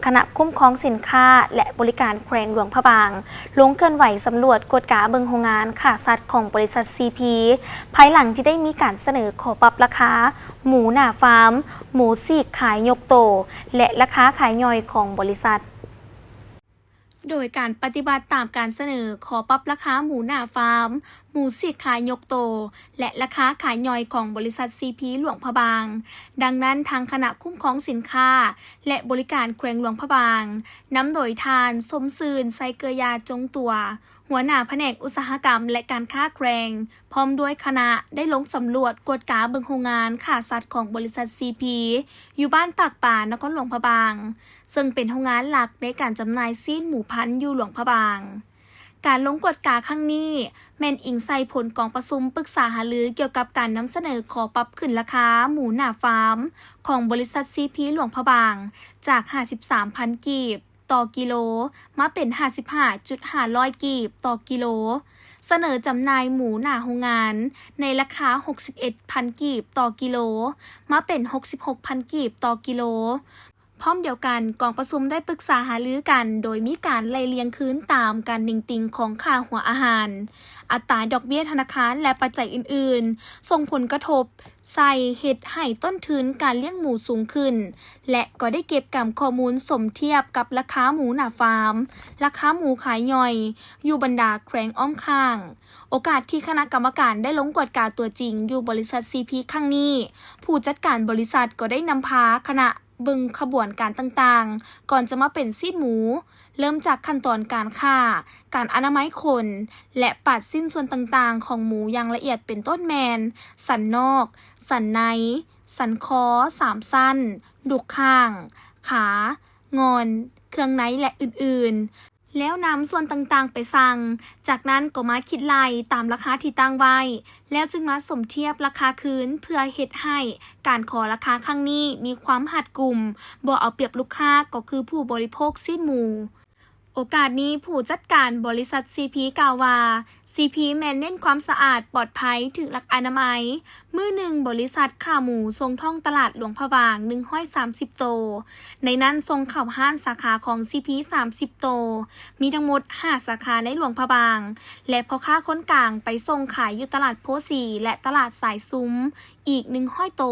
ຄະນະຄຸ້ມຄອງສິນຄ້າ ແລະ ບໍລິການແຂວງຫຼວງພະບາງ ລົງເຄື່ອນໄຫວສຳຫຼວດກວດກາເບິ່ງໂຮງງານຂ້າສັດຂອງບໍລິສັດ ຊີພີ ພາຍຫຼັງທີ່ໄດ້ມີການສະເໜີຂໍປັບລາຄາໝູໜ້າຟາມ, ໝູສີກຂາຍຍົກໂຕ ແລະ ລາຄາຂາຍຍ່ອຍຂອງບໍລິສັດ. ໂດຍການປະຕິບັດຕາມການສະເໜີຂໍປັບລາຄາໝູໜ້າຟາມ, ໝູສີກຂາຍຍົກໂຕ ແລະ ລາຄາຂາຍຍ່ອຍຂອງບໍລິສັດ ຊີພີ ຫຼວງພະບາງ. ດັ່ງນັ້ນ, ທາງຄະນະຄຸ້ມຄອງສິນຄ້າ ແລະ ບໍລິການແຂວງຫຼວງພະບາງ ນຳໂດຍທ່ານ ສົມຊື່ນ ໄຊເກືອຢາ ຈົງຕົວ ຫົວໜ້າພະແນກອຸດສາຫະກຳ ແລະ ການຄ້າແຂວງ ພ້ອມດ້ວຍຄະນະ ໄດ້ລົງສຳຫຼວດກວດກາເບິ່ງໂຮງງານຂ້າສັດຂອງບໍລິສັດ ຊີພີ ຢູ່ບ້ານປາກປາ ນະຄອນຫຼວງພະບາງ, ເຊິ່ງເປັນໂຮງງານຫຼັກໃນການຈຳໜ່າຍຊີ້ນໝູພັນຢູ່ຫຼວງພະບາງ. ການລົງກວດກາຄັ້ງນີ້ ແມ່ນອີງໃສ່ຜົນກອງປະຊຸມປຶກສາຫາລືກ່ຽວກັບການນຳສະເໜີຂໍປັບຂຶ້ນລາຄາໝູໜ້າຟາມຂອງບໍລິສັດ ຊີພີ ຫຼວງພະບາງ ຈາກ ຫ້າສິບສາມພັນ ກີບຕໍ່ກິໂລ ມາເປັນ ຫ້າສິບຫ້າຈຸດຫ້າຮ້ອຍ ກີບຕໍ່ກິໂລ, ສະເໜີຈຳໜ່າຍໝູໜ້າໂຮງງານໃນລາຄາ ຫົກສິບເອັດພັນ ກີບຕໍ່ກິໂລ ມາເປັນ ຫົກສິບຫົກພັນ ກີບຕໍ່ກິໂລ. ພ້ອມດຽວກັນ, ກອງປະຊຸມໄດ້ປຶກສາຫາລືກັນ ໂດຍມີການໄລ່ລຽງຄືນຕາມການເໜັງຕີງຂອງຄ່າຫົວອາຫານ, ອັດຕາດອກເບ້ຍທະນາຄານ ແລະ ປັດໄຈອື່ນໆ ສົ່ງຜົນກະທົບໃສ່ເຮັດໃຫ້ຕົ້ນທຶນການລ້ຽງໝູສູງຂຶ້ນ ແລະ ກໍໄດ້ເກັບກຳຂໍ້ມູນສົມທຽບກັບລາຄາໝູໜ້າຟາມ, ລາຄາໝູຂາຍຍ່ອຍ ຢູ່ບັນດາແຂວງອ້ອມຂ້າງ. ໂອກາດທີ່ຄະນະກຳມະການໄດ້ລົງກວດກາຕົວຈິງຢູ່ບໍລິສັດ ຊີພີ ຄັ້ງນີ້, ຜູ້ຈັດການບໍລິສັດກໍໄດ້ນຳພາຄະນະ ເບິ່ງຂະບວນການຕ່າງໆ ກ່ອນຈະມາເປັນຊີ້ນໝູ, ເລີ່ມຈາກຂັ້ນຕອນການຂ້າ, ການອະນາໄມຂົນ ແລະ ປາດຊິ້ນສ່ວນຕ່າງໆຂອງໝູຢ່າງລະອຽດ ເປັນຕົ້ນແມ່ນ ສັນນອກ, ສັນໃນ, ສັນຄໍສາມຊັ້ນ, ດຸກຂ້າງ, ຂາ, ງ່ອນ, ເຄື່ອງໃນ ແລະ ອື່ນໆ. ແລ້ວນຳສ່ວນຕ່າງໆໄປຊັ່ງ, ຈາກນັ້ນກໍມາຄິດໄລ່ຕາມລາຄາທີ່ຕັ້ງໄວ້, ແລ້ວຈຶ່ງມາສົມທຽບລາຄາຄືນ ເພື່ອເຮັດໃຫ້ການຂໍລາຄາຄັ້ງນີ້ມີຄວາມຮັດກຸມ, ບໍ່ເອົາປຽບລູກຄ້າ ກໍຄືຜູ້ບໍລິໂພກຊີ້ນໝູ. ໂອກາດນີ້, ຜູ້ຈັດການບໍລິສັດ ຊີພີ ກ່າວວ່າ, ຊີພີ ແມ່ນເນັ້ນຄວາມສະອາດ, ປອດໄພ, ຖືກຫຼັກອະນາໄມ. ມື້ໜຶ່ງ, ບໍລິສັດຂ້າໝູສົ່ງທ້ອງຕະຫຼາດຫຼວງພະບາງ ໜຶ່ງຮ້ອຍສາມສິບໂຕ, ໃນນັ້ນສົ່ງເຂົ້າຮ້ານສາຂາຂອງ ຊີພີ ສາມສິບໂຕ, ມີທັງໝົດຫ້າສາຂາໃນຫຼວງພະບາງ ແລະ ພໍ່ຄ້າຄົນກາງໄປສົ່ງຂາຍຢູ່ຕະຫຼາດໂພສີ ແລະ ຕະຫຼາດສາຍຊຸມອີກໜຶ່ງຮ້ອຍໂຕ.